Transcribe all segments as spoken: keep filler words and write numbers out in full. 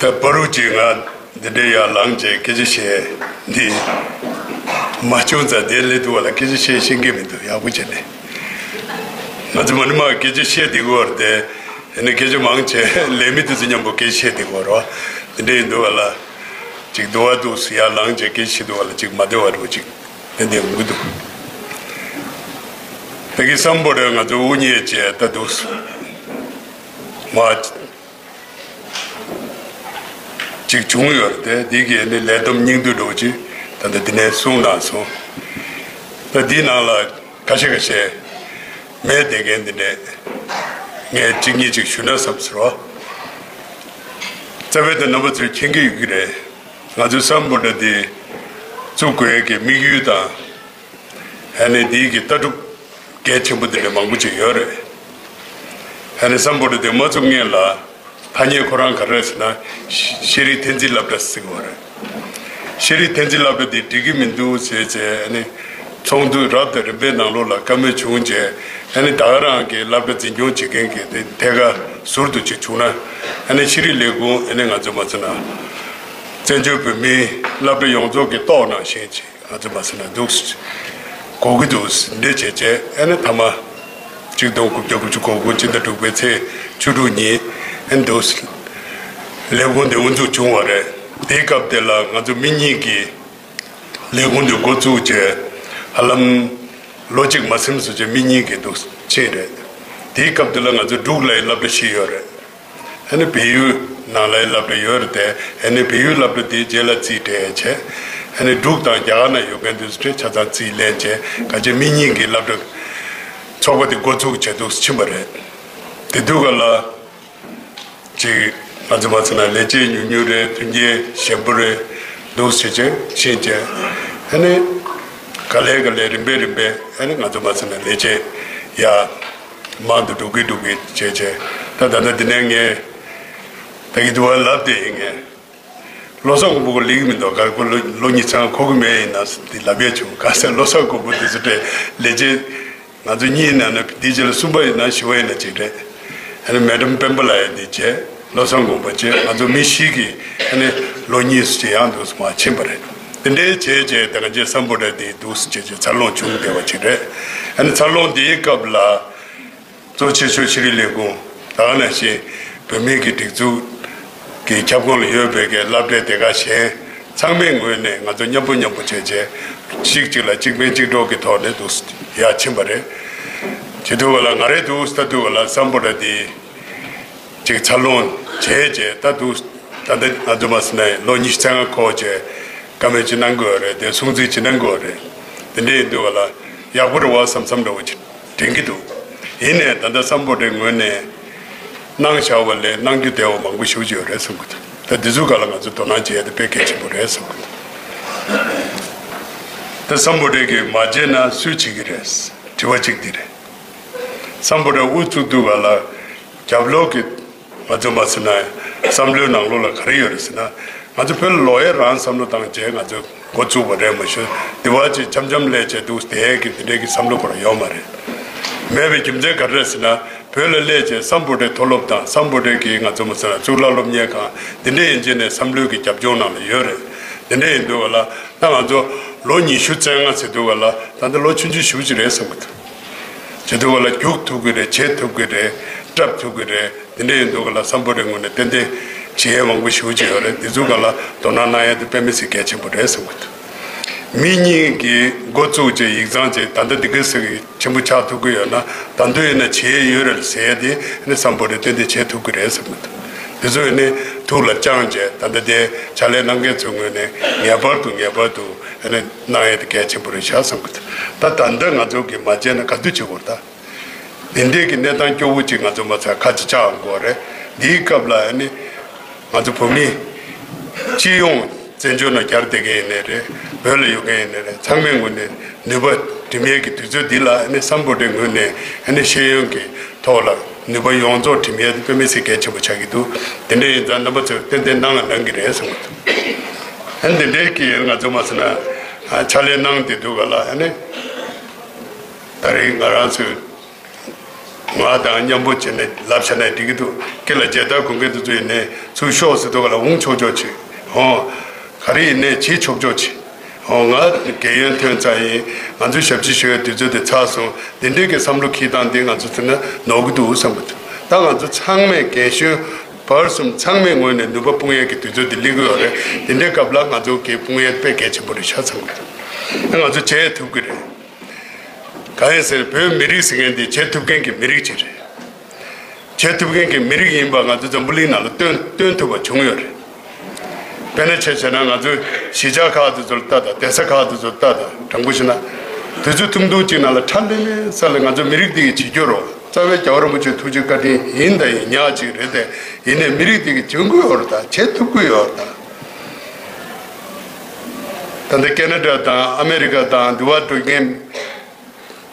ད་བར་དུ་ཅིག་ང་འདི་འདྲའི་ཡར་ལངས་བྱས་སྐད་ཆ་བཤད་འདི་མ་བྱུང་ཙང་དེ་སླེབས་དུས་བ་ལ་སྐད་ཆ་བཤད་ཤེས་ཀྱི་མི་འདུག་ཡག་པོ་བྱས་ནས། ང་ཚོ་མ་ཎི་མ་སྐད་ཆ་བཤད་བསྡད་ཀྱི་ཡོད་རེད་དེ། ཡིན་ནའི་སྐད་ཆ་མང་ཆེ་ལས་མི་དེ་ཚོ་མཉམ་པོ་སྐད་ཆ་བཤད་བསྡད་ཀྱི་ཡོད་རེད་བ། འདི་འདྲ་ཡིན་དུས་བ་ལ་ཅིག་འདུག་བ་འདུག་ཡར་ལངས་བྱས་སྐད་ཆ་བཤད་དུས་བ་ལ་ཅིག་མ་བདེ་བ་འདྲ་བོ་ཅིག་དེ་འདྲ་ཡོང་གི་འདུག་ད་གི་སམ་བྷོ་ཊ་ང་ཚོ་དབུ་བརྙེས་བྱས་ད་འདུག་མ། ཅིག་བྱུང་ཡོད་རེད་དེ། འདི་གི་ནི་ལས་བསྡོམས་སྙིང་བསྡུས་འདྲ་བོ་ཅིག་ད་ལྟ་འདི་ནས་གསུངས་གནང་སོང་། ད་འདི་ནང་ལ་ཁ་ཤས་ཁ་ཤས་མེད་བསྡད་མཁན་འདི་འདྲས་ངས་གཅིག་གཉིས་ཅིག་ཞུ་ན་བསམ་ཟེར་བ། རྩ་བའི་དེ་རྣམ་པ་ཚོས་མཁྱེན་གྱི་ཡོད་ཀྱི་རེད། ང་ཚོའི་སམ་བྷོ་ཊ་འདི་བཙུགས་དགོས་ཀྱི་དམིགས་ཡུལ་དང་། ཨ་ནི་འདི་གི་ལྟ་གྲུབ་གལ་ཆེན་པོ་འདི་འདྲ་མང་པོ་ཅིག་ཡོད་རེད། ཨ་ནི་སམ་བྷོ་ཊ་འདི་མ་བཙུགས་སྔོན་ལ་ཐ་སྙད་ཁོ་རང་ག་རེ་རེད་ཟེར་ན་ཤེས་རིག་འཐེན་འཛིན་སློབ་གྲྭ་ཟེར་གྱི་ཡོད་རེད། ཤེས་རིག་འཐེན་འཛིན་སློབ་གྲྭ་འདི་འགྲིག་གི་མི་འདུག་ཟེར་བྱས་ཨ་ནི་ཚོགས་འདུ་རབ་དང་རིམ་པའི་ནང་ལོགས་ལ་བཀའ་མོལ་བྱུང་རྗེས་ཨ་ནི་ད་ག་རང་གི་སློབ་གྲྭ་འཛིན་སྐྱོང་བྱེད་མཁན་གྱི་དེ་ཐད་ཀར་ཟུར་དུ་ཅིག་བྱུང་ན་ཨ་ནི་ཤེས་རིག་ལས་ཁུངས་ཨ་ནི་ང་ཚོ་མ་ཚོ་ན་བཙན་བྱོལ་བོད་མིའི་སློབ་གྲྭ་ཡོངས་རྫོགས་ཀྱི་ཏོག་ནང་བཞིན་ཅིག་ང་ཚོ་མ་ཟེར་ན་འདུག་གོ་གི་འདུག་འདི་བྱས་བྱས་ཨ་ནི་ཐ་མ་གཅིག་སྟོང་དགུ་བརྒྱ་དགུ་བཅུ་གོ་དགུ་ཕྱི་ཟླ་དྲུག་པའི་ཚེས་བཅུ་དྲུག་ཉིན་ཨ་ནི་འདུག་ལས་ཁུངས་འདི་དབུ་འཛུགས་བྱུང་བ་རེད། དེའི་སྐབས་དེ་ལ་ང་ཚོ་མི་གཉིས་ཀྱིས་ལས་ཁུངས་འདི་འགོ་བཙུགས་བྱས་ཧ་ལམ་ལོ་གཅིག་མ་ཟིན་སོང་བྱས་མི་གཉིས་ཀྱིས་འདུག་ཕྱིན་རེད། དེའི་སྐབས་དེ་ལ་ང་ཚོ་འབྲུག་ལ་ཡི་སློབ་གྲྭ་བཞི་ཡོད་རེད། ཨ་ནི་བལ་ཡུལ་ནང་ལ་སློབ་གྲྭ་ཡོད་རེད་དེ། ཨ་ནི་བལ་ཡུལ་སློབ་གྲྭ་དེའི་རྗེས་ལ་རྩིས་སྤྲད་བྱས། ཨ་ནི་འབྲུག་དང་རྒྱ་གར་ནང་ཡོད་མཁན་དེ་ཚོ་ཆ་ཚང་རྩིས་ལེན་བྱས་ག་ཅེ་མི་གཉིས་ཀྱི་སློབ་གྲྭ་ཚོགས་པ་དེ་འགོ་ཚུགས་བྱས་འདུག་ཕྱིན་པ་རེད། དེ་དུས་ག་ལ་ཅིག་ང་ཚོ་མ་ཚོ་ན་ལས་བྱེད་ཉུང་ཉུང་རེད། མཐུན་རྐྱེན་ཞན་པོ་རེད། འདུག་བྱས་བྱས་ཕྱིན་བྱས་ཨ་ནི་ག་ལེ་ག་ལེ་རིམ་པས་རིམ་པས་ཨ་ནི་ང་ཚོ་མ་ཚོ་ན་ལས་བྱེད་ཡ། མང་དུ་འགྲོ་གི་འགྲོ་གི་བྱས་བྱས། ད་ད་ལྟ་འདི་ནས་ངས་ད་གི་དུ་བ་ལབ་བསྡད་ཡིན། ངས་བློ་བཟང་དགོན་པ་གི་ལིག་མི་འདུག་ག་ཁོ་ལོ་ལོ་ཉི་ཚང་ཁོ་གི་མེད་ཡིན་ན་འདི་ལབ་ཡས་བྱུང་། ག་ས་བློ་བཟང་དགོན་པ་འདི་ཚོ་སྤྲད་ལས་བྱེད་ང་ཚོ་གཉིས་ནང་ན་འདི་རྗེས་ལ་གསུམ་པ་ཡིན་ན་བཞི་པ་ཡིན་ན་གཅིག་རེད། ཨ་ནི་མེ་ཌམ་སྤེན་པ་ལགས་ཡ་འདི་བྱས་བློ་བཟང་དགོན་པ་བྱས་ང་ཚོ་མི་བཞི་གི་ཨ་ནི་ལོ་གཉིས་སུ་ཅིག་ཡང་འདུག་སུ་མ་ཕྱིན་པ་རེད། དེ་འདྲའི་བྱས་བྱས་ད་ག་ཅེ་སམ་བྷོ་ཊ་འདི་འདུག་སུ་བྱས་བྱས་འཚར་ལོངས་བྱུང་བསྡད་པ་ཅིག་རེད། ཨ་ནི་འཚར་ལོངས་འདིའི་སྐབས་ལ། གཙོ་ཆེ་ཤོས་ཤེས་རིག་ལས་ཁུངས་ད་ག་ནང་བཞིན་བོད་མིའི་གི་སྒྲིག་འཛུགས་ཀྱི་ཁྱབ་ཁོངས་ལ་ཡོད་པའི་གི་སློབ་གྲྭའི་སྡེ་ཁག་གཞན་ཚང་མའི་ངོས་ནས་ང་ཚོ་མཉམ་པོ་མཉམ་པོ་བྱས་བྱས་གཅིག་གཅིག་ལ་གཅིག་ཕན་གཅིག་གྲོགས་ཀྱི་ཐོག་ནས་འདུག་ཡར་ཕྱིན་པ་རེད། བྱེད་དུས་ག་ལ་ང་རེ་འདུག་ལྟ་དུས་ག་ལ་སམ་བྷོ་ཊ་འདི་ཅིག་འཚར་ལོངས་བྱས་བྱས་ད་འདུག་ད་ལྟ་ང་ཚོ་མ་ཟེར་ན་ལོ་ཉི་ཤུ་རྩ་ལྔ་འཁོར་བྱས་བཀའ་མོལ་ཅིག་གནང་དགོས་རེད་དེ་སྲུང་བརྩི་ཅིག་གནང་དགོས་རེད། དེ་འདྲ་ཡིན་དུས་ག་ལ་ཡག་པོ་རེད་བ་བསམ་བསམ་འདྲ་བོ་ཅིག་དྲན་གྱི་འདུག་ཡིན་ནའི་ད་ལྟ་སམ་བྷོ་ཊའི་ངོས་ནས་གནང་བཞག་པ་ལས་གནང་རྒྱུ་དེ་བ་མང་པོ་ཞེ་པོ་ཅིག་ཡོད་རེད་བསམ་གྱི་འདུག་ད་འདི་ཚོའི་སྒང་ལ་ང་ཚོ་དོ་སྣང་བྱེད་ཡ་དེ་དཔེ་གལ་ཆེན་པོ་རེད་བསམ་གྱི་འདུག་ད་སམ་བྷོ་ཊའི་གི་མ་བྱས་ན་སུས་བྱེད་ཀྱི་རེད། དྲི་བ་གཅིག་འདི་རེད། སམ་བྷོ་ཊ་དབུ་བཙུགས་དུས་ག་ལ་རྒྱབ་ལོགས་ཀྱི་ང་ཚོ་མ་ཟེར་ན་བསམ་བློའི་ནང་ལོགས་ལ་ག་རེ་ཡོད་རེད་ཟེར་ན། ང་ཚོ་བོད་ལ་ལོག་ཡས་རང་བསམ་བློ་བཏང་བྱས་ང་ཚོ་འགོ་བཙུགས་པ་རེད་མ་གཞི་དེ་བ་ཅིག་འཆམ་འཆམ་ལས་བྱས་འདུག་དེ་གི་དེ་འདྲའི་གི་བསམ་བློ་ཁོ་རང་ཡོད་མ་རེད། མེད་པའི་རྒྱུ་མཚན་ག་རེ་རེད་ཟེར་ན། བོད་ལ་སླེབས་བྱས་སམ་བྷོ་ཊའི་མཐོ་སློབ་དང་སམ་བྷོ་ཊའི་གི་ང་ཚོ་མ་ཟེར་ན་གཙུག་ལག་སློབ་གཉེར་ཁང་དེ་འདྲ་ཡིན་བྱས་ནས་བསམ་བློའི་གི་རྒྱབ་ལྗོངས་ནང་ལ་ཡོད་རེད། དེ་འདྲ་ཡིན་དུས་ག་ལ་ད་ང་ཚོ་ལོ་ཉི་ཤུ་རྩ་ལྔ་ཟེར་དུས་ག་ལ་ད་ལྟ་ལོ་ཆུང་ཆུང་ཞེ་པོ་ཅིག་རེད་བསམ་གི་འདུག་བྱེད་དུས་ག་ལ་རྒྱུགས་ཐུབ་གི་རེད། བྱེད་ཐུབ་གི་རེད། སྐྲབ་ཐུབ་གི་རེད། དེ་འདྲ་ཡིན་དུས་ག་ལ་སམ་བྷོ་ཊའི་ངོས་ནས་ཏན་ཏན་བྱེད་ཡས་མང་པོ་ཞེ་པོ་ཅིག་ཡོད་རེད། དེ་ཚོའི་སྒང་ལ་དོ་སྣང་གནང་ཡས་དེ་དཔེ་མི་སྲིད་གལ་ཆེན་པོ་རེད་བསམ་གི་འདུག་མི་གཉིས་ཀྱིས་འགོ་བཙུགས་བྱས་ཡིག་ཚང་བྱས་ད་ལྟ་འདི་ག་ཟེར་གི་ཆེན་པོ་ཆགས་ཐུབ་ཀྱི་ཡོད་ན་ད་དུང་ཡིན་ན་བྱེད་ཡས་ཡོད་རེད་ཟེར་ཡས་དེ་ནི་སམ་བྷོ་ཊས་ཏན་ཏན་བྱེད་ཐུབ་ཀྱི་རེད་བསམ་གི་འདུག་དེ་ཚོ་ཡིན་ནི་ཐུགས་ལ་བཅངས་བྱས་ད་ལྟ་དེ་ཕྱག་ལས་གནང་མཁན་ཚོའི་ངོས་ནས་ངེས་པར་དུ་ངེས་པར་དུ་ཡིན་ནི་གནང་ཡས་དེ་གལ་ཆེན་པོ་རེད་ཤག་བསམ་གི་འདུག་ད་ད་ལྟ་ང་ཚོ་གིས་མ་བྱས་ན་ག་དུས་བྱེད་དགོས་རེད་ད། དེ་འདྲའི་གི་གནས་སྟངས་སྐྱོ་བོ་ཅིག་ང་ཚོ་མ་ཚད་ཁ་ཅིག་ཆགས་འགྲོ་རེད། འདིའི་སྐབས་ལ་ཨ་ནི་ང་ཚོ་བོད་མི་སྤྱི་ཡོངས་བཙན་བྱོལ་ནང་གྱར་བསྡད་མཁན་ཡིན་ནའི་རེད། བོད་ལ་ཡོད་མཁན་ཡིན་ནའི་རེད། ཚང་མའི་ངོས་ནས་ནུས་པ་འགྲིམ་ཡས་ཀྱི་དུས་ཚོད་འདི་ལ་ཨ་ནི་སམ་བྷོ་ཊའི་ངོས་ནས་ཨ་ནི་ཤེས་ཡོན་གྱི་ཐོག་ལ་ནུས་པ་ཡོངས་རྫོགས་འགྲིམ་ཡས་དེ་དཔེ་མི་སྲིད་གལ་ཆེན་པོ་ཆགས་ཀྱི་འདུག་དེ་འདྲ་ཡིན་ཙང་རྣམ་པ་ཚོས་ཏན་ཏན་གནང་ལ་གནང་གི་རེད་བསམ་གྱི་འདུག་ཨ་ནི་འདི་འདྲའི་གི་ང་ཚོ་མ་ཟེར་ན་ཕྱག་ལས་གནང་བསྡད་འདུག་ག་ལ་ཨ་ནི་ད་རེས་ང་རང་ཚོས། ང་དང་མཉམ་པོ་བྱས་ནས་ལབ་བྱས་ནས་འགྲིག་གི་འདུག་སྐེ་ལ་མཇལ་དར་གོན་མཁན་དེ་ཚོ་ཡིན་ནའི་ཚུར་ཤོག་ཟེར་དུས་ག་ལ་འོང་ཆོག་ཆོག་བྱེད། ཧོ། ག་རེ་ཡིན་ནའི་བྱེད་ཆོག་ཆོག་བྱེད། ཧོ། ང་རྒས་ཡོལ་ཐོན་ཚར་ཡིན། ང་ཚོའི་ཞབས་ཕྱི་ཞུ་བའི་དུས་ཚོད་དེ་ཚར་སོང་། འདི་འདྲའི་གི་བསམ་བློ་འཁྱེར་སྟངས་འདི་ང་ཚོ་ཚོ་ན་ནོར་གི་འདུག་བསམ་གི་འདུག་ད་ང་ཚོ་ཚང་མས་རྒན་གཞོན་བར་གསུམ་ཚང་མའི་ངོས་ནས་ནུས་པ་སྤུངས་ཡས་ཀྱི་དུས་ཚོད་འདི་སླེབས་ཀྱི་ཡོད་རེད། འདི་འདྲའི་སྐབས་ལ་ང་ཚོ་གི་སྤུངས་ཡས་དཔེ་གལ་ཆེན་པོ་རེད་ཤག་བསམ་གི་འདུག་ང་ཚོ་བྱེད་ཐུབ་ཀྱི་རེད། གང་ཡིན་ཟེར་བོད་མི་རིགས་ཟེར་མཁན་འདི་བྱེད་ཐུབ་མཁན་གྱི་མི་རིགས་ཅིག་རེད། བྱེད་ཐུབ་མཁན་གྱི་མི་རིགས་ཡིན་པ་ང་ཚོ་འཛམ་བུ་གླིང་ནང་ལ་སྟོན་སྟོན་ཐུབ་པ་བྱུང་ཡོད་རེད། དཔེར་ན་ཆ་བཞག་ན་ང་ཚོའི་གཞིས་ཆགས་ཁག་དེ་ཚོར་ལྟ་དང་། གདན་ས་ཁག་དེ་ཚོར་ལྟ་དང་། དྲང་པོ་བཤད་ན་དུས་ཚོད་ཐུང་ཐུང་ཅིག་ནང་ལ་ཁྲ་ལེ་ལེ་ས་ལ་ང་ཚོ་མི་རིགས་འདི་གི་བྱེད་རྒྱུ་རོ། རྩ་བའི་རྒྱལ་བ་རིན་པོ་ཆེའི་ཐུགས་རྗེ་བཀའ་དྲིན་ཡིན་དང་ཡིན་ཉག་ཅིག་རེད་དེ། ཡིན་ནའི་མི་རིགས་འདི་གི་འཇོན་གི་ཡོད་རེད་ད། བྱེད་ཐུབ་གི་ཡོད་རེད་ད། ད་ལྟ་ཁེ་ན་ཌ་དང་ཨ་མེ་རི་ཀ་དང་འདི་བར་འགྲོ་མཁན་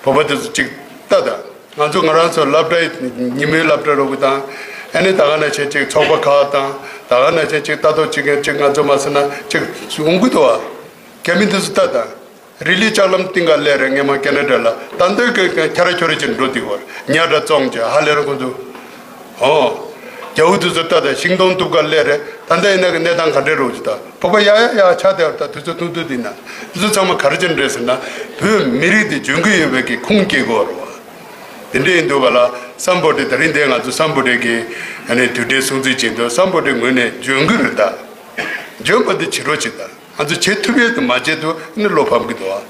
བོད་པ་དེ་ཚོ་ཅིག་ལྟ་དང་། ང་ཚོ་ང་རང་ཚོ་སློབ་གྲྭའི་ཉིན་མོའི་སློབ་གྲྭ་རོགས་ཀྱི་དང་། ཨ་ནི་ད་ག་ནང་བཞིན་ཅིག་ཚོགས་པ་ཁག་དང་། ད་ག་ནང་བཞིན་ཅིག་ལྟ་རྟོག་བྱེད་མཁན་ཅིག་ང་ཚོ་མ་ཟེར་ན་ཅིག་འོང་གི་འདུག་བ། རྒྱ་མི་འདི་ཚོ་ལྟ་དང་། རི་ལི་ལྕགས་ལམ་སྟེང་ག་སླེབས་རེད། སྔས་མ་ཁེ་ན་ཌ་ལ་ད་འདོད་གི་ཁྱ་ར་ཁྱོ་ར་ཅིག་འགྲོ་འདུག་བ། ཉ་འདྲ་བཙོང་བྱས་ཧ་ལས་ར་ཁོ་ཚོ། ཨོ། རྒྱ་བོ་དེ་ཚོ་ལྟ་དང་། ཤིང་སྡོང་གཏུབ་ག་སླེབས་རེད། ད་ལྟ་ཡིན་ན་གི་གནས་སྟངས་ག་འདྲས་རོགས་ཅིག་ད། བོད་པ་ཡ་ཡ་ཡ་ཆགས་བསྡད་པ་ད། དུས་ཚོད་ཐུང་ཐུང་འདི་ན། དེ་ཚོ་ཚང་མ་ག་རེ་བྱས་ནས་རེད་ཟེར་ན། བོད་མི་རིགས་འདི་འཇོན་གི་ཡོད་པའི་གི་ཁུངས་སྐྱེལ་དགོས་རེད་བ། དེ་འདྲས་ཡིན་དུས་ག་ལ་སམ་བྷོ་ཊ་དེ་རིང་འདི་ང་ཚོ་སམ་བྷོ་ཊ་གི་ཨ་ནི་དུས་དྲན་སྲུང་བརྩི་བྱེད་དུས་སམ་བྷོ་ཊའི་ངོས་ནས་འཇོན་གི་རེད་ད། འཇོན་པ་འདི་བྱེད་རོགས་བྱེད་ད། ང་ཚོ་བྱེད་ཐུབ་ཡས་དེ་མ་བྱས་དུས་ཨ་ནི་བློ་ཕམ་གི་འདུག་བ།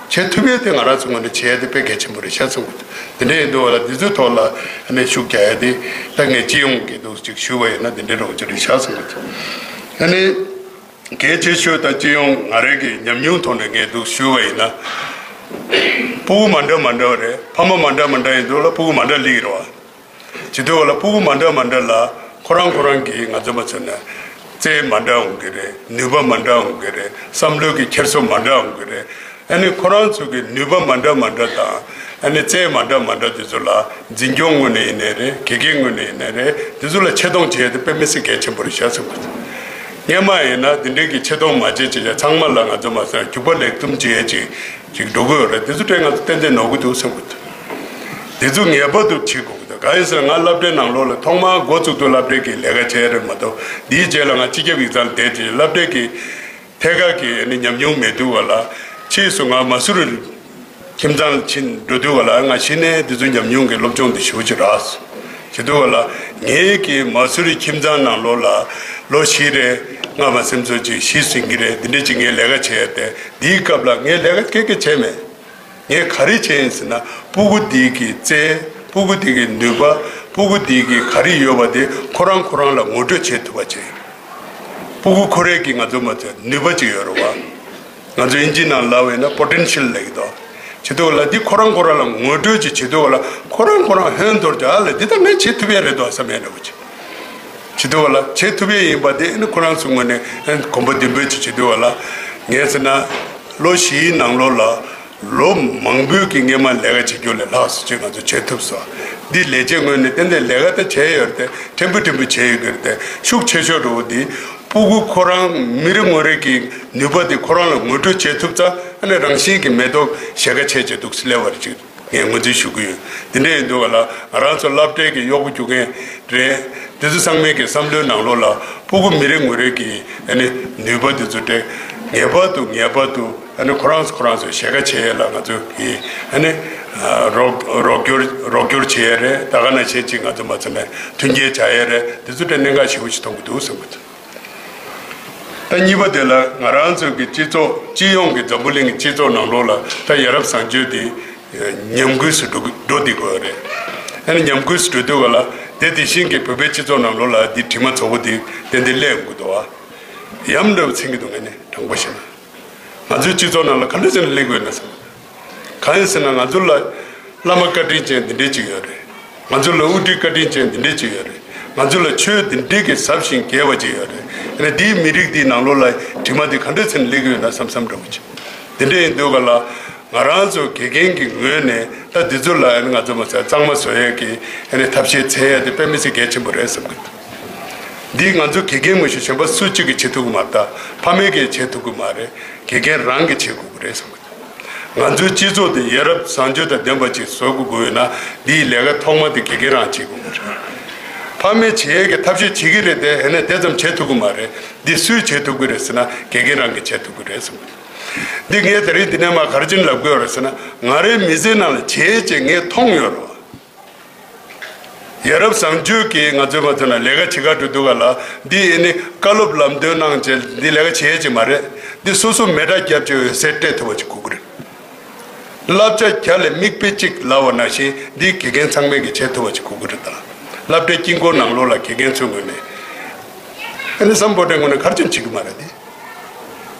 བྱེད་ཐུབ་ཡས་དེ་ང་རང་ཚོ་ངོས་ནས་བྱེད་ཡས་དེ་དཔེ་གལ་ཆེན་པོ་རེད་ཤག་བསམ་གི་འདུག་དེ་འདྲ་ཡིན་དུས་བ་ལ་འདི་ཚོའི་ཐོག་ལ་ཨ་ནི་ཤུགས་རྒྱག་ཡས་དེ་ད་ངས་སྤྱི་ཡོངས་ཀྱི་འདུག་ཅིག་ཞུ་བ་ཡིན་ན་འདི་འདྲ་རོགས་ཅིག་རེད་ཤག་བསམ་གི་འདུག་ཨ་ནི་གལ་ཆེ་ཤོས་ད་སྤྱི་ཡོངས་ང་རང་གི་ཉམས་མྱོང་ཐོག་ནས་ངས་འདུག་ཞུ་བ་ཡིན་ན། སྤུ་གུ་མ་འདྲ་མ་འདྲ་བ་རེད། ཕ་མ་མ་འདྲ་མ་འདྲ་ཡིན་དུས་ལ་སྤུ་གུ་མ་འདྲ་སླེབས་ཀྱི་རེད་བ། བྱེད་དུས་བ་ལ་སྤུ་གུ་མ་འདྲ་མ་འདྲ་ལ་ཁོ་རང་ཁོ་རང་གི་ང་ཚོ་མ་ཚོད་ན་རྩལ་མ་འདྲ་འོང་གི་རེད། ནུས་པ་མ་འདྲ་འོང་གི་རེད། བསམ་བློའི་གི་འཁྱེར་སོ་མ་འདྲ་འོང་གི་རེད། ཨ་ནི་ཁོ་རང་ཚོ་གི་ནུས་པ་མ་འདྲ་མ་འདྲ་དང་། ཨ་ནི་རྩལ་མ་འདྲ་མ་འདྲ་དེ་ཚོ་ལ་འཛིན་སྐྱོང་ངོས་ནས་ཡིན་ནའི་རེད། དགེ་རྒན་ངོས་ནས་ཡིན་ནའི་རེད། དེ་ཚོ་ལ་ཆེ་མཐོང་བྱེད་ཡ་དེ་དཔེ་མི་སྲིད་གལ་ཆེན་པོ་རེད་ཤག་བསམ་གི་འདུག་སྔོན་མ་ཡིན་ན་དེ་འདྲའི་གི་ཆེ་མཐོང་མ་བྱེད་བྱེད་ཡ་ཚང་མ་ལ་ང་ཚོ་མ་ཟེར་རྒྱུག་པ་ལེགས་གཏུམ་བྱེད་ཡ་ཅིག་ཅིག་འགྲོ་གི་ཡོད་རེད། དེ་ཚོ་དྲན་ང་ཚོ་ཏན་ཏན་ནོར་གི་འདུག་བསམ་གི་འདུག་དེ་ཚོ་ངེས་པར་དུ་བྱེད་དགོས་གི་འདུག་གང་ཡིན་ཟེར་ན་ང་སློབ་གྲྭའི་ནང་ལོགས་ལ་ཐོག་མར་འགོ་བཙུགས་དུས་སློབ་གྲྭའི་གི་ལས་ཀ་བྱས་རེད་མ་གཏོགས། དེའི་རྗེས་ལ་ང་སྤྱི་ཁྱབ་ཡིག་ཚང་བསྡད་དེ་སློབ་གྲྭའི་གི་ཐད་ཀར་གྱི་ཨ་ནི་ཉམས་མྱོང་མེད་དུས་བ་ལ། ཕྱིས་སུ་ང་མ་སུ་རི་ཁྱིམ་ཚང་ལ་ཕྱིན་འགྲོ་དུས་བ་ལ། ང་གཞི་ནས་འདི་ཚོ་ཉམས་མྱོང་གི་སློབ་སྦྱོང་འདི་ཞེ་པོ་ཅིག་རག་སོང་། བྱེད་དུས་བ་ལ་ངའི་གི་མ་སུ་རི་ཁྱིམ་ཚང་ནང་ལོགས་ལ་ལོ་བཞི་རེ་སྔ་མ་སེམས་ཚོར་ཅིག་གཞི་ཟིན་གི་རེད། འདི་འདྲ་ཅིག་ངས་ལས་ཀ་བྱས་ཏེ། འདིའི་སྐབས་ལ་ངས་ལས་ཀ་སྐད་སྐད་བྱས་མེད། ངས་ག་རེ་བྱས་ཡིན་ཟེར་ན། སྤུ་གུ་འདི་གི་རྩལ། སྤུ་གུ་འདི་གི་ནུས་པ། སྤུ་གུ་འདི་གི་ག་རེ་ཡོད་པ་དེ་ཁོ་རང་ཁོ་རང་ལ་ངོ་སྤྲོད་བྱེད་ཐུབ་པ་བྱས། སྤུ་གུ་ཁོ་རའི་གི་ང་ཚོ་མ་ཚད་ནུས་པ་ཅིག་ཡོད་རེད་བ། ང་ཚོ་ཨིན་ཇི་ནང་ལབ་ཡིན་ན་པོ་ཊེན་ཤལ་ལབ་ཀྱི་འདུག་བྱེད་དུས་བ་ལ་འདི་ཁོ་རང་ཁོ་རང་ལ་ངོ་སྤྲོད་ཅིག་བྱེད་དུས་བ་ལ་ཁོ་རང་ཁོ་རང་ཧོན་འདོར་ཀྱང་། ཨ་ལས་འདི་ད་ངས་བྱེད་ཐུབ་ཡས་རེད་འདུག་བསམ་ཡས་འདྲ་བོ་ཅིག་བྱེད་དུས་བ་ལ་བྱེད་ཐུབ་ཡས་ཡིན་པ་དེ་ནི་ཁོ་རང་ཚོའི་ངོས་ནས་གོམ་པ་མདུན་སྤོས་ཅིག་བྱེད་དུས་བ་ལ། ངས་ཟེར་ན་ལོ་བཞིའི་ནང་ལོགས་ལ་ལོ་མང་པོའི་གི་སྔོན་མ་ལས་ཀ་བྱེད་རྒྱུ་ལས་ལྷག་སུ་ཅིག་ང་ཚོ་བྱེད་ཐུབ་སོང་། འདི་ལས་བྱེད་ངོས་ནས་ཏན་ཏན་ལས་ཀ་ད་བྱས་ཡོད་རེད་དེ། ཕྲན་བུ་ཕྲན་བུ་བྱས་ཡོད་ཀྱི་རེད་དེ། ཤུགས་ཆེ་ཤོས་འདྲ་བོ་འདི་སྤུ་གུ་ཁོ་རང་མི་རེ་ངོ་རེ་གི་ནུས་པ་དེ་ཁོ་རང་ལ་ངོ་སྤྲོད་བྱེད་ཐུབ་ཙང་། ཨ་ནི་རང་བཞིན་གྱི་མེ་ཏོག་ཞལ་ཁ་ཕྱེ་བྱས་འདུག་སེ་སླེབས་པ་རེད་ཅིག་ངས་ངོས་འཛིན་ཞུ་གི་ཡོད། དེ་འདྲ་ཡིན་དུས་བ་ལ་ང་རང་ཚོ་སློབ་གྲྭའི་གི་གཡོག་པོ་རྒྱུག་མཁན་རེད། དེ་ཚོ་ཚང་མའི་གི་བསམ་བློའི་ནང་ལོགས་ལ་སྤུ་གུ་མི་རེ་ངོ་རེ་གི་ཨ་ནི་ནུས་པ་དེ་ཚོ་དེ་ངེས་པར་དུ་ངེས་པར་དུ་ཨ་ནི་ཁོ་རང་ཚོ་ཁོ་རང་ཚོའི་ཞལ་ཁ་ཕྱེ་ཡས་ལ་ང་ཚོ་གི་ཨ་ནི་རོགས་རོགས་སྐྱོར་རོགས་སྐྱོར་བྱེད་ཡས་རེད། ད་ག་ནང་བཞིན་ཅིག་ང་ཚོ་མ་ཚོ་ནས་མཐུན་རྐྱེན་སྦྱར་ཡས་རེད། དེ་ཚོ་དེ་གནད་འགག་ཞེ་པོ་ཞིག་མཐོང་གི་འདུག་བསམ་གི་འདུག་ད་གཉིས་པ་དེ་ལ་ང་རང་ཚོ་གི་སྤྱི་ཚོགས། སྤྱི་ཡོངས་ཀྱི་འཛམ་བུ་གླིང་གི་སྤྱི་ཚོགས་ནང་ལོགས་ལ་ད་ཡ་རབས་བཟང་སྤྱོད་དེ་ཉམས་རྒུད་སུ་འགྲོ་འགྲོ་བསྡད་ཀྱི་ཡོད་རེད། ཨ་ནི་ཉམས་རྒུད་སུ་འགྲོ་དུས་ག་ལ་དེ་དེ་བཞིན་གྱི་བོད་པའི་སྤྱི་ཚོགས་ནང་ལོགས་ལ་འདི་དྲི་མ་ཚ་པོ་དེ་ཏན་ཏན་སླེབས་ཡོང་གི་འདུག་བ། ཡ་མཚན་འདྲ་བོ་འཚེང་གི་འདུག་ངས་ནི་དྲང་པོ་བཤད་ན། ང་ཚོའི་སྤྱི་ཚོགས་ནང་ལ་ག་འདྲ་བྱས་ནས་སླེབས་ཀྱི་ཡོད་ན་བསམ། གང་ཡིན་ཟེར་ན་ང་ཚོ་ལ་བླ་མ་བཀའ་དྲིན་ཅན་འདི་འདྲས་ཅིག་ཡོད་རེད། ང་ཚོ་ལ་དབུ་ཁྲིད་བཀའ་དྲིན་ཅན་འདི་འདྲས་ཅིག་ཡོད་རེད། ང་ཚོ་ལ་ཆོས་འདི་འདྲས་ཀྱི་ཟབ་ཞིང་རྒྱས་པ་ཅིག་ཡོད་རེད། ཨ་ནི་འདིའི་མི་རིགས་འདིའི་ནང་ལོགས་ལ་དྲི་མ་འདི་ག་འདྲ་བྱས་ནས་སླེབས་ཀྱི་ཡོད་ན་བསམ་བསམ་འདྲ་བོ་ཅིག་དེ་འདྲ་ཡིན་དུས་ག་ལ་ང་རང་ཚོ་དགེ་རྒན་གྱི་ངོས་ནས་ད་འདི་ཚོ་ལ་ཨ་ནི་ང་ཚོ་མ་ཟད་གཙང་མ་བཟོ་ཡས་ཀྱི་ཨ་ནི་ཐབས་ཤེས་འཚོལ་ཡས་དེ་དཔེ་མི་སྲིད་གལ་ཆེན་པོ་རེད་བསམ་གི་འདུག་འདི་ང་ཚོ་དགེ་རྒན་མ་གཞི་གཞན་པ་སུ་གཅིག་གིས་བྱེད་ཐུབ་ཀྱི་མ་རེད། ད་ཕ་མས་ཀྱིས་བྱེད་ཐུབ་ཀྱི་མ་རེད། དགེ་རྒན་རང་གིས་བྱེད་དགོས་ཀྱི་རེད་བསམ་གི་འདུག་ང་ཚོའི་སྤྱི་ཚོགས་དེ་ཡ་རབས་བཟང་སྤྱོད་དང་ལྡན་པ་ཅིག་བཟོ་དགོས་དགོས་ཡོད་ན། འདིའི་ལས་ཀ་ཐོག་མ་དེ་དགེ་རྒན་རང་བྱེད་དགོས་ཀྱི་རེད། ཕ་མས་བྱེད་ཡས་ཀྱི་ཐབས་ཤེས་བྱེད་ཀྱི་རེད་དེ། ཨ་ནི་དེ་ཙམ་བྱེད་ཐུབ་ཀྱི་མ་རེད། འདི་སུས་བྱེད་ཐུབ་ཀྱི་རེད་ཟེར་ན། དགེ་རྒན་རང་གིས་བྱེད་ཐུབ་ཀྱི་རེད་ཟེར་བ། འདི་ངས་དེ་རིང་འདི་ནས་མར་ག་རེ་བྱས་ནས་ལབ་དགོས་ཡོད་རེད་ཟེར་ན། ང་རའི་མི་ཚེའི་ནང་ལ་བྱས་བྱས་ངས་མཐོང་ཡོད་རེད་བ། ཡ་རབས་བཟང་སྤྱོད་ཀྱིས་ང་ཚོའི་ང་ཚོ་ལ་ལས་ཀ་བྱེད་ག་འགྲོ་དུས་ག་ལ། འདི་ཨེ་ནི་བཀའ་སློབ་ལམ་སྟོན་གནང་བྱས་འདི་ལས་ཀ་བྱེད་ཡས་ཅིག་མ་རེད། འདི་སོ་སོ་མེ་སྲེག་བརྒྱབ་བྱས་འོད་ཟེར་སྤྲད་ཐུབ་པ་ཅིག་དགོས་ཀྱི་རེད། བསླབ་བྱ་བརྒྱ་ལས་མིག་དཔེ་གཅིག་ལབ་པ་ནང་བཞིན་འདི་དགེ་རྒན་ཚང་མས་ཀྱི་བྱེད་ཐུབ་པ་ཅིག་དགོས་ཀྱི་རེད། ད་སློབ་གྲྭའི་དཀྱིལ་འཁོར་ནང་ལོགས་ལ་དགེ་རྒན་ཚོའི་ངོས་ནས། ཨེ་ནི་སམ་བྷོ་ཊའི་ངོས་ནས་ག་རེ་བྱས་ནས་བྱེད་ཀྱི་མ་རེད་དེ།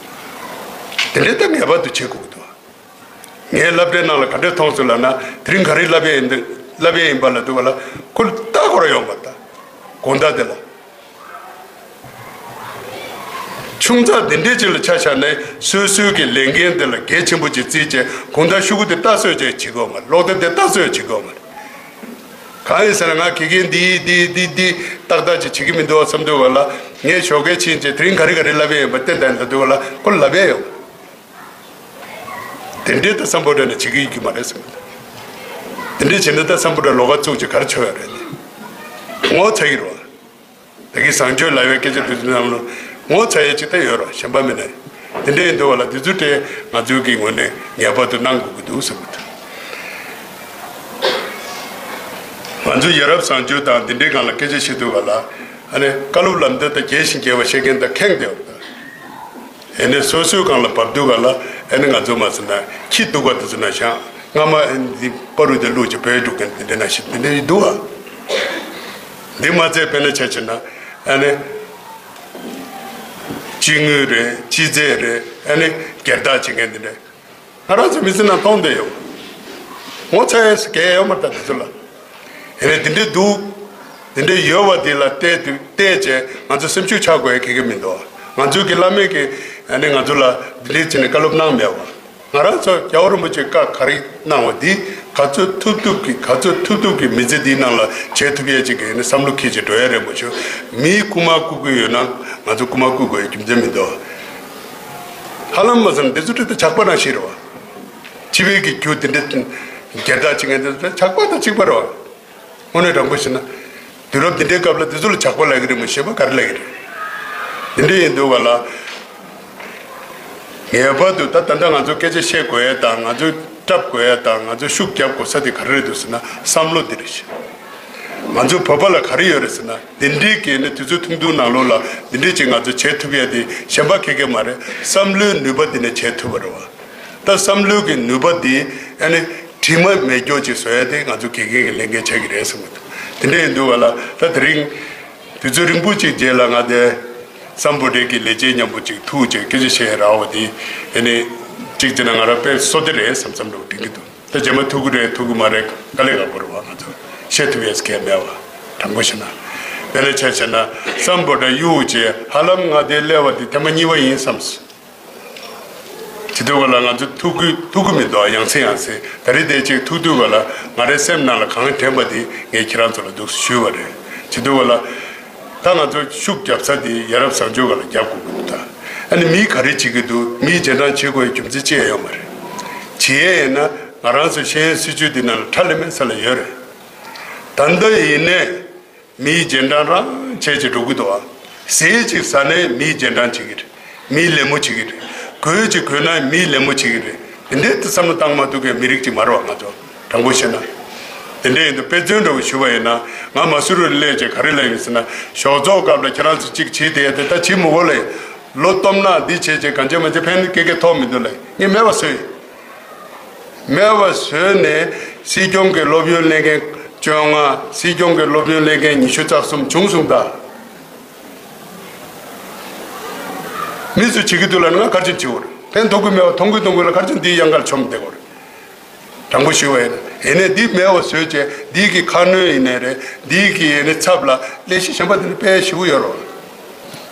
དེ་འདྲའི་ད་ངེས་པར་དུ་བྱེད་དགོས་ཀྱི་འདུག་ངས་སློབ་གྲྭའི་ནང་ལ་ག་འདྲས་མཐོང་སོང་ལབ་ན། དེ་རིང་ག་རེ་བསླབ་ཡས་ཡིན་འདུག་བསླབ་ཡས་ཡིན་པ་ལ་འདུག་ག་ལ། ཁོ་ལ་ལྟ་དགོས་ར་ཡོང་བ་ད། དགོང་དག་དེ་ལ། ཆུང་ཙག་འདི་འདྲའི་ཅིག་ལ་ཆ་བཞག་ནས་སོ་སོའི་གི་ལས་འགན་དེ་ལ་གལ་ཆེན་པོ་ཅིག་བརྩིས་བྱས། དགོང་དག་ཤོག་གུ་དེ་ལྟ་སྲོལ་ཅིག་བྱེད་དགོས་མ་རེད། ཀློག་དེབ་དེ་ལྟ་སྲོལ་བྱེད་དགོས་མ་རེད། གང་ཡིན་ཟེར་ན། ང་དགེ་རྒན་འདི་འདི་འདི་འདི་ཏག་ཏག་ཅིག་བྱེད་ཀྱི་མི་འདུག་བསམ་འདུག་ག་ལ། ངས་ཞོགས་ཀས་ཕྱིན་བྱས་དེ་རིང་ག་རེ་ག་རེ་བསླབ་ཡས་ཡིན་པ་བསྟན་བསྟན་ལབ་འདུག་ག་ལ། ཁོ་ལབ་ཡས་ཡོད། དེ་འདྲའི་ད་སམ་བྷོ་ཊ་ནས་བྱེད་ཀྱི་ཡོད་ཀྱི་མ་རེད་ཟེར། དེ་འདྲའི་བྱས་ན་ད་སམ་བྷོ་ཊ་ལོགས་ཀ་བཙུགས་བྱས་ག་རེ་བྱེད་ཡ་རེད། ངོ་ཚ་གི་རེད་བ། ད་གིན་བཟང་སྤྱོད་ལབ་ཡའི་སྐད་ཆ་དེ་ཚོའི་ནང་ལ་ངོ་ཚ་ཡ་ཅིག་ད་ཡོད་རེད། གཞན་པ་མིན་ནའི། དེ་འདྲ་ཡིན་དུས་ག་ལ་དེ་ཚོའི་གྲས་ང་ཚོའི་གི་ངོས་ནས་ངེས་པར་དུ་གནང་དགོས་ཀྱི་འདུག་ཟེར་གི་འདུག་ང་ཚོ་ཡ་རབས་བཟང་སྤྱོད་དང་དེ་འདྲའི་སྒང་ལ་སྐད་ཆ་བཤད་དུས་ག་ལ། ཨ་ནི་བཀའ་སློབ་ལམ་སྟོན་ད་རྒྱས་ཤིང་རྒྱས་པ་བཤད་མཁན་ད་ཁེངས་བསྡད་ཡོད་ད། ཨེ་ནས་སོ་སོའི་སྒང་ལ་བབས་དུས་ག་ལ། ཨེ་ནས་ང་ཚོ་མ་ཟེར་ན་ཁྱི་གདུག་པ་དེ་ཚོ་ན་བཞག་སྔ་མ་ཨེ་འདི་པ་རུ་དེ་བླུགས་ཀྱི་བོད་འགྲོ་མཁན་དེ་འདྲ་ན་ཞིག་དེ་འདྲ་ཡི་འདུག་ཨ། འདི་མ་ཚད་དཔེར་ན་ཆ་བཞག་ན། ཨེ་ནས་སྤྱི་དངུལ་རེད། སྤྱི་རྫས་རེད། ཨེ་ནས་སྒེར་བདག་བྱེད་མཁན་དེ་འདྲ། ང་རང་ཚོ་མི་ཚེ་ནང་མཐོང་བསྡད་ཡོད། ངོ་ཚ་ཡས་སུ་གལ་ཡོད་མ་རེད་ད་དེ་ཚོ་ལ། ཨེ་ནས་དེ་འདྲའི་འདུག་དེ་འདྲའི་ཡོད་པ་དེ་ལ་བལྟས་དུས་བལྟས་བྱས་ང་ཚོ་སེམས་ཤུགས་ཆག་དགོས་ཡ་ག་གེ་མི་འདུག་ང་ཚོའི་གི་བླ་མས་གི་ཨ་ནི་ང་ཚོ་ལ་འདི་འདྲའི་བྱས་ནས་བཀའ་སློབ་གནང་མེད་པ། ང་རང་ཚོ་རྒྱལ་བ་རིན་པོ་ཆེས་བཀའ་ག་རེ་གནང་བ་འདི་ག་ཚོད་ཐུབ་ཐུབ་ཀྱིས་ག་ཚོད་ཐུབ་ཐུབ་ཀྱིས་མི་ཚེ་འདིའི་ནང་ལ་བྱེད་ཐུབ་ཡས་ཅིག་གི་ཨ་ནི་བསམ་བློ་འཁྱེར་བྱས་འགྲོ་ཡ་རེད་མ་གཏོགས། མིའི་རྐུ་མ་རྐུ་གི་ཡོད་ན་ང་ཚོ་རྐུ་མ་རྐུ་དགོས་ཡ་རྒྱུ་མཚན་མི་འདུག་ཧ་ལམ་མ་ཟེར་ན་འདི་ཚོ་ཁྲིད་དེ་ཇག་པ་ནང་བཞིན་རེད་བ། སྤྱི་པའི་གི་རྒྱུ་དེ་འདྲ་སྒེར་བདག་བྱེད་མཁན་དེ་ཚོ་ཇག་པ་དང་གཅིག་པ་རེད་བ། དངོས་གནས་དྲང་པོ་བཤད་ན། དུས་རབས་འདི་འདྲའི་སྐབས་ལ་འདི་ཚོ་ལ་ཇག་པ་ལབ་ཀྱི་རེད་མ་གཏོགས་གཞན་པ་ག་རེ་ལབ་ཀྱི་རེད། འདི་འདྲ་ཡིན་དུས་ག་ལ། ངེས་པར་དུ་ད་ད་ལྟ་ང་ཚོ་སྐད་ཆ་བཤད་དགོས་ཡ་དང་། ང་ཚོ་སྐྲག་དགོས་ཡ་དང་། ང་ཚོ་ཤུགས་རྒྱབ་དགོས་ས་དེ་ག་རེ་རེད་འདུག་ཟེར་ན། བསམ་བློ་འདི་རེད་ཤག་ང་ཚོ་བོད་པ་ལ་ག་རེ་ཡོད་རེད་ཟེར་ན། འདི་འདྲའི་གི་ནི་དུས་ཚོད་ཐུང་ཐུང་ནང་ལོགས་ལ་འདི་འདྲའི་ཅིག་ང་ཚོ་བྱེད་ཐུབ་ཡ་དེ་གཞན་པ་ག་གེ་མ་རེད། བསམ་བློའི་ནུས་པ་འདི་ནས་བྱེད་ཐུབ་པ་རེད་བ། ད་བསམ་བློའི་གི་ནུས་པ་འདི་ཨ་ནི་དྲི་མ་མེད་མཁན་ཅིག་བཟོ་ཡ་དེ་ང་ཚོ་དགེ་རྒན་གྱི་ལས་འགན་ཆགས་ཀྱི་རེད་བསམ་གི་འདུག་དེ་འདྲ་ཡིན་དུས་ག་ལ་ད་དེ་རིང་དུས་ཚོད་རིང་པོ་ཅིག་རྗེས་ལ་ང་དེ་སམ་བྷོ་ཊའི་གི་ལས་བྱེད་མཉམ་པོ་ཅིག་ཐུག་བྱས་སྐད་ཆ་བཤད་ཡ་རག་པ་དེ། ཨ་ནི་གཅིག་བྱས་ན་ང་རང་དཔེ་བསོད་བདེ་རེད་བསམ་བསམ་འདྲ་བོ་དྲན་གྱི་འདུག་ད་རྗེས་མ་ཐུག་གི་རེད་ཐུག་གི་མ་རེད་དཀའ་ལས་ཁག་པོ་རེད་བ། ང་ཚོ་བཤད་ཐུབ་ཡས་གལ་མེད་བ། དྲང་པོ་བཤད་ན། དཔེར་ན་ཆ་བཞག་ན་སམ་བྷོ་ཊ་གཡུག་བྱས་ཧ་ལམ་ང་དེ་སླེབས་པ་དེ་ཐེངས་མ་གཉིས་པ་ཡིན་བསམ། དེ་དུས་ག་ལ་ང་ཚོ་ཐུག་གི་ཐུག་གི་མི་འདུག་ཡང་སེ་ཡང་སེ། ད་རེས་དེ་ཅིག་ཐུག་དུས་ག་ལ་ང་རའི་སེམས་ནང་ལ་གང་དྲན་པ་དེ་ངས་ཁྱེད་རང་ཚོ་ལ་འདུག་ཞུས་པ་རེད། དེ་དུས་ག་ལ་ད་ང་ཚོ་ཤུགས་རྒྱབ་ས་དེ་ཡ་རབས་བཟང་སྤྱོད་སྒང་ལ་རྒྱབ་དགོས་ཀྱི་འདུག་ད་ཨ་ནི་མིས་ག་རེ་བྱེད་ཀྱི་འདུག་མིས་རྗེས་འབྲང་བྱེད་དགོས་ཡའི་རྒྱུ་མཚན་ཅི་ཡང་ཡོད་མ་རེད། བྱེད་ཡས་ཡིན་ན་ང་རང་ཚོ་ཤེས་ཡོན་སྲིད་བྱུས་འདི་ནང་ལ་ཁྲ་ལམ་མེ་ས་ལ་ཡོད་རེད། ད་ལྟ་ཡིན་ནའི། མིའི་རྗེས་འབྲང་རང་བྱས་བྱས་འགྲོ་གི་འདུག་ཨ། ཟས་ཅིག་ཟ་ནས་མིའི་རྗེས་འབྲང་བྱེད་ཀྱི་རེད། མིའི་ལད་མོ་བྱེད་ཀྱི་རེད། གོས་ཅིག་གོན་ན་མིའི་ལད་མོ་བྱེད་ཀྱི་རེད། དེ་འདྲའི་བསམ་བློ་བཏང་མ་ཐུབ་མཁན་མི་རིགས་ཅིག་མ་རེད་བ་ང་ཚོ། དྲང་པོ་བཤད་ན། དེ་འདྲ་ཡིན་དུས་དཔེ་མཚོན་འདྲ་བོ་ཞུ་བ་ཡིན་ན། ང་མ་སུ་རུ་སླེབས་བྱས་ག་རེ་ལབ་ཡོད་ཟེར་ན། ཞོགས་ཚོགས་སྐབས་ལ་ཁྱེད་རང་ཚོ་ཅིག་བྱེད་བསྡད་ཡ་དེ་ད་བྱེད་མི་དགོས་ལེ། ལོ་སྟོབས་ན་འདི་བྱས་བྱས་གང་བྱས་མ་བྱས་ཕན་སྐད་སྐད་ཐོགས་མི་འདུག་ལེ། ངས་མེད་པ་བཟོས་ཡིན། མེད་པ་བཟོས་ནས་སྲིད་སྐྱོང་གི་སློབ་ཡོན་ལེན་མཁན་བཅོ་ལྔ། སྲིད་སྐྱོང་གི་སློབ་ཡོན་ལེན་མཁན་ཉི་ཤུ་རྩ་གསུམ་བྱུང་སོང་ད། མི་ཚོས་བྱེད་ཀྱི་འདུག་ལབ་ན་ང་ག་རེ་བྱས་ནས་བྱེད་དགོས་རེད། ཕན་ཐོགས་ཀྱི་མེད་པ་མཐོང་གི་མཐོང་གི་ལ་ག་རེ་བྱས་ནས་འདིའི་གཡང་ཁར་མཆོངས་བསྡད་དགོས་རེད། དྲང་པོ་ཞུ་བ་ཡིན་ན། ཡིན་ནའི་འདི་མེད་པ་བཟོས་བྱས་འདི་གི་ཁ་སྣོན་ཡིན་ནའི་རེད། འདི་གི་ཡིན་ནའི་ཚབ་ལ་ལས་གཞི་གཞན་པ་འདི་ནི་དཔེ་ཞེ་པོ་ཡོད་རེད།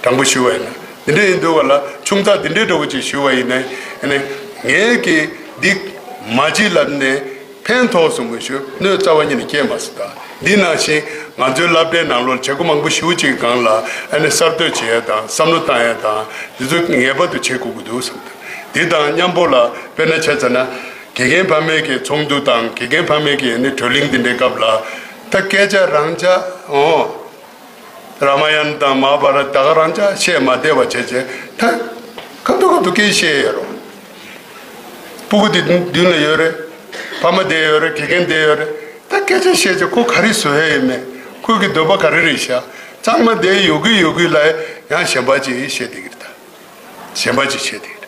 དྲང་པོ་ཞུ་བ་ཡིན་ན། འདི་འདྲ་ཡིན་དུས་ག་ལ་ཆུང་ཙག་འདི་འདྲའི་འདྲ་བོ་ཅིག་ཞུ་བ་ཡིན་ན། ཡིན་ནའི་ངས་ཀྱི་འདི་མ་བྱེད་ལབ་ནས་ཕན་ཐོགས་སོང་མི་ཞུ། གནོད་རྩ་བ་ཉིད་ནས་སྐྱེལ་མ་སྲིད་ད། འདི་ནང་བཞིན་ང་ཚོའི་སློབ་གྲྭའི་ནང་ལོགས་བྱེད་སྒོ་མང་པོ་ཞེ་པོ་ཅིག་སྒང་ལ་ཨ་ནི་གསར་གཏོད་བྱེད་ཡ་དང་བསམ་བློ་བཏང་ཡ་དང་འདི་ཚོ་ངེས་པར་དུ་བྱེད་དགོས་ཀྱི་འདུག་བསམ། འདི་དང་མཉམ་པོ་ལ་དཔེར་ན་ཆ་བཞག་ན། དགེ་རྒན་ཕ་མའི་གི་ཚོགས་འདུ་དང་དགེ་རྒན་ཕ་མའི་གི་ནི་གྲོས་གླེང་དེ་འདྲའི་སྐབས་ལ་ད་སྐད་ཆ་རང་འཇགས་འོ། རཱ་མ་ཡན་དང་མ་ཧཱ་བྷ་ར་ཏ་ད་ག་རང་འཇགས་བཤད་མ་བསྡད་པ་བྱས་བྱས་ད་ཁ་ཐུག་ཁ་ཐུག་སྐད་བཤད་ཡོད་རོགས། སྤུ་གུ་དེ་མདུན་ལ་ཡོད་རེད། ཕ་མ་བསྡད་ཡོད་རེད། དགེ་རྒན་བསྡད་ཡོད་རེད། ད་སྐད་ཆ་བཤད་བྱས་ཁོ་ག་རེ་བཟོ་ཡ་ཡིན་མེད། ཁོའི་གི་འདོད་པ་ག་རེ་རེད་ཤག་ཚང་མ་བསྡད་ཡོད་གི་ཡོད་གི་ལ་ཡང་གཞན་པ་ཅིག་བཤད་བསྡད་ཀྱི་རེད་ད། གཞན་པ་ཅིག་བྱས་ཏེ།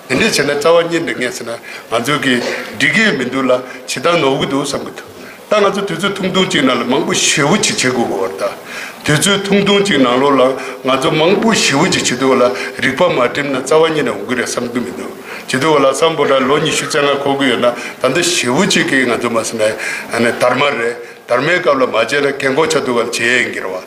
དེ་འདྲས་བྱས་ན་རྩ་བ་ཉིད་ནས་ངས་ཟེར་ན་ང་ཚོ་གི་འགྲིག་གི་མི་འདུག་ལ་ཇི་ལྟར་ནོར་གི་འདུག་བསམ་གི་འདུག་ད་ང་ཚོ་དུས་ཚོད་ཐུང་ཐུང་ཅིག་ནང་ལ་མང་པོ་ཞེ་པོ་ཅིག་བྱེད་དགོས་ཀྱི་ཡོད་རེད་ད། དུས་ཚོད་ཐུང་ཐུང་ཅིག་ནང་ལོགས་ལ་ང་ཚོ་མང་པོ་ཞེ་པོ་ཅིག་བྱེད་དུས་ལ་རིག་པ་མ་བསྒྲིམས་ན་རྩ་བ་ཉིད་ནས་འོང་གི་རེད་བསམ་གི་མི་འདུག་བྱེད་དུས་ལ་སམ་བྷོ་ཊ་ལོ་ཉི་ཤུ་རྩ་ལྔ་འཁོར་གི་ཡོད་ན་ད་ལྟ་ཞེ་པོ་ཅིག་གིས་ང་ཚོ་མ་ཟེར་ན་ཨ་ནི་དར་མ་རེད། དར་མའི་སྐབས་ལ་མ་བྱས་ན་རྒན་གོག་ཆགས་དུས་ལ་བྱེད་ཡས་ཡིན་གྱི་རེད་བ།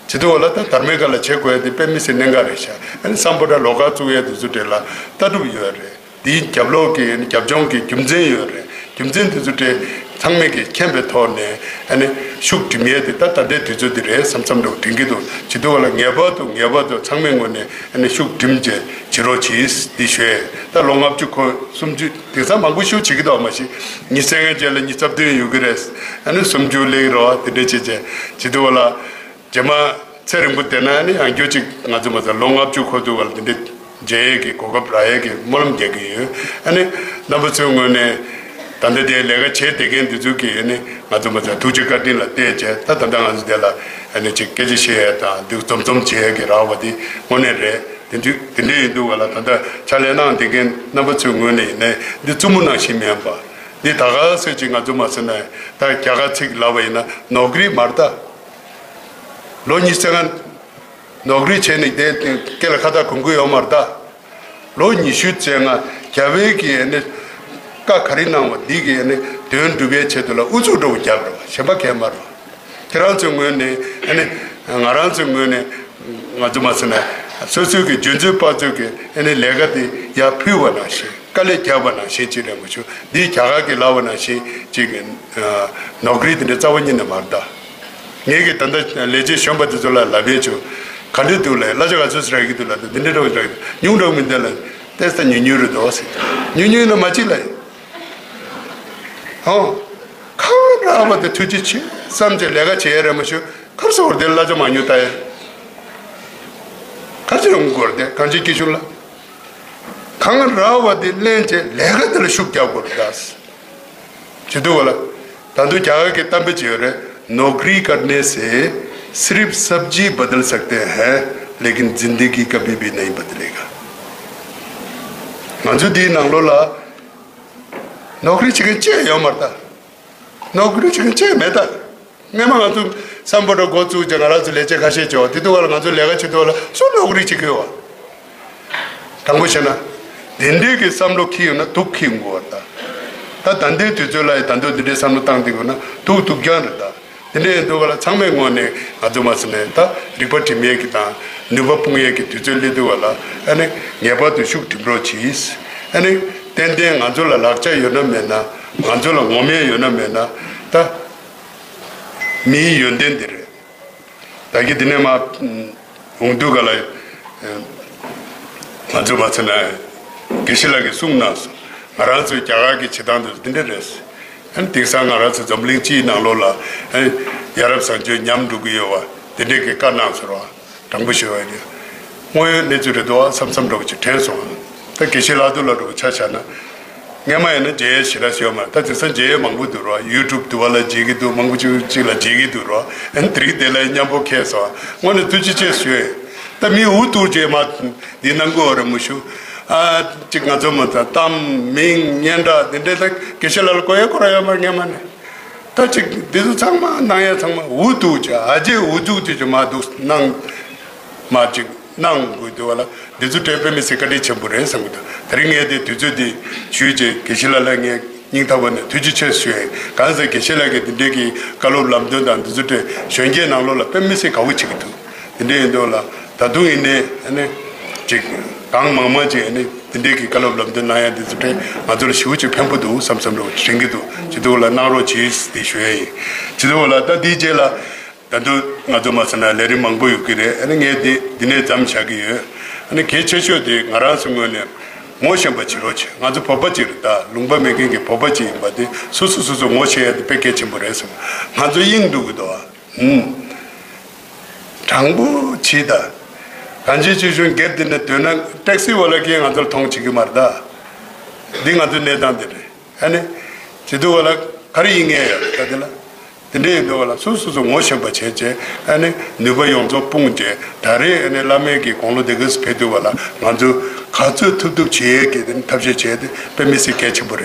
བྱེད་དུས་ལ་ད་དར་མའི་སྐབས་ལ་བྱེད་དགོས་ཡ་དེ་དཔེ་མི་སྲིད་གནད་འགག་རེད་ཤག་ཨ་ནི་སམ་བྷོ་ཊ་ལོགས་ཀ་བཙུགས་ཡ་དེ་ཚོ་དེ་ལ་ལྟ་གྲུབ་ཡོད་རེད། དེའི་རྒྱབ་ལོགས་ཀྱི་རྒྱབ་ལྗོངས་ཀྱི་རྒྱུ་མཚན་ཡོད་རེད། རྒྱུ་མཚན་དེ་ཚོ་དེ་ཚང་མས་ཀྱི་མཁྱེན་པའི་ཐོག་ནས་ཨ་ནི་ཤུགས་སྒྲིམ་ཡས་དེ་ད་ད་ལྟའི་དུས་ཚོད་འདི་རེད་བསམ་བསམ་འདྲ་བོ་དྲན་གྱི་འདུག་བྱེད་དུས་ལ་ངེས་པར་དུ་ངེས་པར་དུ་ཚང་མའི་ངོས་ནས་ཨ་ནི་ཤུགས་སྒྲིམ་བྱས་བྱེད་རོགས་གྱིས་འདི་ཞུ་ཡས། ད་ལོ་ལྔ་བཅུ་འཁོར་སུམ་ཅུ་དེང་སང་མང་པོ་ཤུགས་བྱེད་ཀྱི་འདུག་མ་གཞི་ཉི་ཤུ་རྩ་ལྔ་རྗེས་ལ་ཉི་ཤུ་རྩ་བདུན་ཡོད་ཀྱི་རེད། ཨ་ནི་སུམ་ཅུ་སླེབས་རོགས་དེ་འདྲས་བྱས་བྱས་བྱེད་དུས་ལ། རྗེས་མ་ཚེ་རིང་པོ་བསྡད་ན་ནི་ཡང་བསྐྱར་ཅིག་ང་ཚོ་མ་ཚད་ལོ་ལྔ་བཅུ་འཁོར་དུས་སྐབས་ལ་འདི་འདྲ་མཇལ་ཡས་ཀྱི་གོ་སྐབས་རག་ཡས་ཀྱི་སྨོན་ལམ་རྒྱག་གི་ཡོད། ཨ་ནི་རྣམ་པ་ཚོའི་ངོས་ནས་ད་ལྟ་དེ་ལས་ཀ་བྱེད་བསྡད་མཁན་འདི་ཚོ་གིས་ཨ་ནི་ང་ཚོ་མ་ཚད་ཐུགས་རྗེ་བཀའ་དྲིན་ལ་བལྟས་བྱས་ད་ད་ལྟ་ང་ཚོ་དེ་ལ་ཨ་ནི་ཅིག་སྐད་ཆ་བཤད་ཡས་དང་འདི་འཛོམས་འཛོམས་བྱེད་ཡས་ཀྱི་རག་པ་འདི་དངོས་གནས་རེད། དེ་འདྲ་དེ་འདྲ་ཡིན་དུས་སྐབས་ལ་ད་ལྟ་ཕྱག་ལས་གནང་བསྡད་མཁན་རྣམ་པ་ཚོའི་ངོས་ནས་ཡིན་ནའི་འདི་རྩུབ་མོ་ནང་བཞིན་མིན་པ་འདི་ད་ག་སེ་ཅིག་ང་ཚོ་མ་ཟེར་ན་ད་རྒྱ་གར་ཚིག་ལབ་པ་ཡིན་ན་ནོག་རི་མ་རེད་ད། ལོ་ཉི་ཤུ་རྩ་ལྔ་ནོག་རི་བྱས་ནས་དེ་སྐེ་ལ་ཁ་བཏགས་གོན་གི་ཡོད་མ་རེད་ད། ལོ་ཉི་ཤུ་རྩ་ལྔ་རྒྱ་བལ་གྱི་ནི་བཀའ་ག་རེ་གནང་བ་འདི་གི་ནི་དོན་སྒྲུབ་པའི་ཆེད་དུ་ལ་ཨུ་ཚུགས་འདྲ་བོ་རྒྱབ་རེད་བ། གཞན་པ་གང་ཡང་མ་རེད་བ། ཁྱེད་རང་ཚོའི་ངོས་ནས་ནི་ང་རང་ཚོའི་ངོས་ནས་ང་ཚོ་མ་ཟེར་ན་སོ་སོའི་གི་འཇོན་ཚོད་དཔག་ཚོད་ཀྱི་ནི་ལས་ཀ་དེ་ཡར་ཕུལ་བ་ནང་བཞིན། དཀའ་ལས་བརྒྱབ་པ་ནང་བཞིན་ཅིག་རེད་མ་བྱུང་། འདི་རྒྱ་གར་གྱིས་ལབ་པ་ནང་བཞིན་ཅིག་གི་ནོག་རི་དེ་འདྲ་རྩ་བ་ཉིད་ནས་མ་རེད་ད། ངས་ཀྱི་ད་ལྟ་ལས་བྱེད་གཞོན་པ་དེ་ཚོ་ལ་ལབ་ཡས་བྱུང་། ག་འདྲ་འདུག་ལབ་གླ་ཆ་ག་ཚོད་ཟེར་གྱི་འདུག་ལབ་དུས་འདི་འདྲ་འདྲ་བོ་ཟེར་གྱི་འདུག་ཉུང་འདྲ་བོ་མི་འདུག་ལབ་ཏེ་ས་ཉུང་ཉུང་རེད་འདུག་ཟེར། ཉུང་ཉུང་ཡིན་ན་མ་བྱེད་ལབ་ཡིན། ཧོ། གང་རག་པ་དེ་ཐུགས་རྗེ་ཆེ་བསམ་བྱས་ལས་ཀ་བྱེད་ཡས་རེད་མ་བྱུང་། ག་རེ་ཟེར་བ་དེ་གླ་ཆ་མ་ཉུང་ལྟ་ཡས། ག་ཅི་རུང་དགོས་རེད་དེ་གང་ཅི་སྐྱིད་ཤོད་ལ། གང་རག་པ་དེ་ལེན་བྱས་ལས་ཀ་དེ་ལ་ཤུགས་རྒྱག་དགོས་རེད་ད། བྱེད་དུས་བ་ལ། ད་དུང་རྒྱ་གར་གྱི་གཏམ་དཔེ་ཅིག་ཡོད་རེད། नौकरी करने से सिर्फ सब्जी बदल सकते हैं, लेकिन जिंदगी कभी भी नहीं बदलेगा। ང་ཚོ་འདིའི་ནང་ལོགས་ལ་ནོག་རི་བྱེད་མཁན་གཅིག་ཡོད་མ་རེད་ད། ནོག་རི་བྱེད་མཁན་གཅིག་མེད་ད། སྔོན་མ་ང་ཚོ་སམ་བྷོ་ཊ་འགོ་བཙུགས་བྱས་ང་རང་ཚོ་ལས་བྱེད་ཁ་ཤས་བྱས་པ་དེ་དུས་བ་ལ་ང་ཚོ་ལས་ཀ་བྱེད་དུས་བ་ལ་སུ་ནོག་རི་བྱེད་ཀྱི་ཡོད་བ། དྲང་པོ་བཤད་ན། དེ་འདྲའི་གི་བསམ་བློ་འཁྱེར་ཡོད་ན་སྡུག་འཁྱེར་དགོས་པ་རེད་ད། ད་ད་ལྟའི་དུས་ཚོད་ལ་ཡི་ད་དུང་དེ་འདྲའི་བསམ་བློ་བཏང་བསྡད་དགོས་ན་སྡུག་སྡུག་རྐྱང་རེད་ད། དེ་འདྲ་ཡིན་དུས་བ་ལ་ཚང་མའི་ངོས་ནས་ང་ཚོ་མ་ཟེར་ནས་ད་རིག་པ་སྒྲིམ་ཡས་ཀྱི་དང་ནུས་པ་སྤུངས་ཡས་ཀྱི་དུས་ཚོད་སླེབས་དུས་བ་ལ་ཨ་ནི་ངེས་པར་དུ་ཤུགས་སྒྲིམ་རོགས་གྱིས། ཨ་ནི་ཏན་ཏན་ང་ཚོ་ལ་ལག་ཆ་ཡོད་ན་མེད་ན་ང་ཚོ་ལ་ངོམ་ཡས་ཡོད་ན་མེད་ན་ད་མིའི་ཡོན་ཏན་འདི་རེད། ད་གི་འདི་ནས་མ་འོང་དུས་ག་ལ་ང་ཚོ་མ་ཚེ་ན་དགེ་བཤེས་ལགས་ཀྱིས་གསུངས་གནང་སོང་། ང་རང་ཚོའི་རྒྱ་གར་གྱི་བྱེད་སྟངས་འདི་འདི་འདྲ་རེད། ཨ་ནི་དེང་སང་ང་རང་ཚོ་འཛམ་གླིང་སྤྱིའི་ནང་ལོགས་ལ་ཨ་ནི་ཡ་རབས་བཟང་སྤྱོད་ཉམས་འགྲོ་གི་ཡོད་བ་འདི་འདྲའི་གི་བཀའ་གནང་སོང་ར། དྲང་པོ་ཞུ་བ་ཡིན། དངོས་ཡོད་གནས་ཚུལ་རེད་འདུག་བསམ་བསམ་འདྲ་བོ་ཅིག་དྲན་སོང་། ད་དགེ་བཤེས་ལྷག་རྡོར་ལགས་འདྲ་བོ་ཆ་བཞག་ན། སྔོན་མ་ཡིན་ན་མཇལ་ཡས་ཞེ་དྲག་ཞིག་ཡོད་མ་རེད། ད་དེང་སང་མཇལ་ཡས་མང་པོ་འདུག་རོགས། ཡུ་ཊུབ་དུ་བ་ལ་མཇལ་གི་འདུག་མང་པོ་ཅིག་ཅིག་ལ་མཇལ་གི་འདུག་རོགས། ཨ་ནི་དེ་རིང་དེ་ལ་མཉམ་པོ་འཁེལ་སོང་། དངོས་གནས་ཐུགས་རྗེ་ཆེ་ཞུ་ཡས། ད་མི་འུ་ཐུག་རྗེས་མ་འདི་གནང་དགོས་རེད་མི་ཞུ། ཨ་ཅིག་ང་ཚོ་མ་ཚང་གཏམ་མིང་སྙན་གྲགས་འདི་འདྲའི་ད་དགེ་བཤེས་ལགས་ལ་གོ་ཡས་ཁོ་རང་ཡོད་མ་རེད་སྔོན་མ་ནས། ད་ཅིག་འདི་ཚོ་ཚང་མ་གནང་ཡ་ཚང་མ་འུ་ཐུག་ཅིག་ཨ་ཅེ་འུ་ཐུག་ཅིག་ཅིག་མ་འདུག་གནང་མ་ཅིག་གནང་དགོས་འདུག་བ་ལ་འདི་ཚོ་དྲན་པའི་མི་སེར་བཀའ་དྲིན་ཆེན་པོ་རེད་བསམ་གི་འདུག་དེ་རིང་ངས་དེ་དུས་ཚོད་འདི་ཞུས་ཅིག་དགེ་བཤེས་ལགས་ལ་ངས་སྙིང་ཐག་པ་ནས་ཐུགས་རྗེ་ཆེ་ཞུ་ཡིན། གང་ཟེར་དགེ་བཤེས་ལགས་ཀྱིས་འདི་འདྲའི་གི་བཀའ་སློབ་ལམ་སྟོན་དང་འདི་ཚོ་དྲན་གཞོན་སྐྱེས་ནང་ལོགས་ལ་དཔེ་མི་སྲིད་དགའ་བོ་བྱེད་ཀྱི་འདུག་དེ་འདྲ་ཡིན་དུས་ལ་ད་དུང་ཡིན་ནའི་ཨ་ནི་ཅིག་གང་མང་མང་ཅིག་ཨ་ནི་དེ་འདྲའི་གི་བཀའ་སློབ་ལམ་སྟོན་གནང་ཡ་དེ་ཚོ་དེ་ང་ཚོ་ལ་ཞེ་པོ་ཅིག་ཕན་པོ་འདུག་བསམ་བསམ་འདྲ་བོ་དྲན་གྱི་འདུག་བྱེད་དུས་ལ་གནང་རོགས་གྱིས་དེ་ཞུ་ཡ་ཡིན། བྱེད་དུས་ལ་ད་དེའི་རྗེས་ལ་ད་དུང་ང་ཚོ་མ་ཟེར་ན་ལས་རིམ་མང་པོ་ཡོད་ཀྱི་རེད། ཨ་ནི་ངས་དེ་འདི་ནས་མཚམས་བཞག་གི་ཡོད། ཨ་ནི་གལ་ཆེ་ཤོས་དེ་ང་རང་ཚོའི་ངོས་ནས་ ངོ་ཤེས་པ་བྱེད་རོགས་བྱེད། ང་ཚོ་བོད་པ་ཅིག་རེད་ད། ལུང་པ་མེད་མཁན་གྱི་བོད་པ་ཅིག་ཡིན་པ་དེ་སོ་སོ་སོ་སོ་ངོ་ཤེས་ཡ་དེ་དཔེ་གལ་ཆེན་པོ་རེད་བསམ། ང་ཚོ་དབྱིངས་འདུག་གི་འདུག་ཨ། ཧུམ། དྲང་པོ་བྱེད་ད། གང་ཅི་ཅི་ཞུ་སྒེར་དེ་ནས་སྡོད་ན་ཊེག་སི་བ་ལ་གིས་ང་ཚོར་མཐོང་བྱེད་ཀྱི་མ་རེད་ད། འདི་ང་ཚོའི་གནས་སྟངས་དེ་རེད། ཨ་ནི། བྱེད་དུས་བ་ལ་ག་རེ་ཡིན་ངེས་ཡོད་ད་དེ་ལ། དེ་འདྲ་ཡིན་དུས་བ་ལ་སོ་སོ་སོ་ངོ་ཤེས་པ་བྱས་བྱས་ཨ་ནི་ནུས་པ་ཡོངས་རྫོགས་སྤུངས་བྱས་ད་རེས་ཨ་ནི་བླ་མའི་གི་དགུང་ལོ་དེ་གས་ཕེབས་དུས་བ་ལ་ང་ཚོས་ག་ཚོད་ཐུབ་ཐུབ་བྱེད་ཡས་ཀྱི་དེ་ནི་ཐབས་ཤེས་བྱས་ཏེ་དཔེ་མི་སྲིད་གལ་ཆེན་པོ་རེད།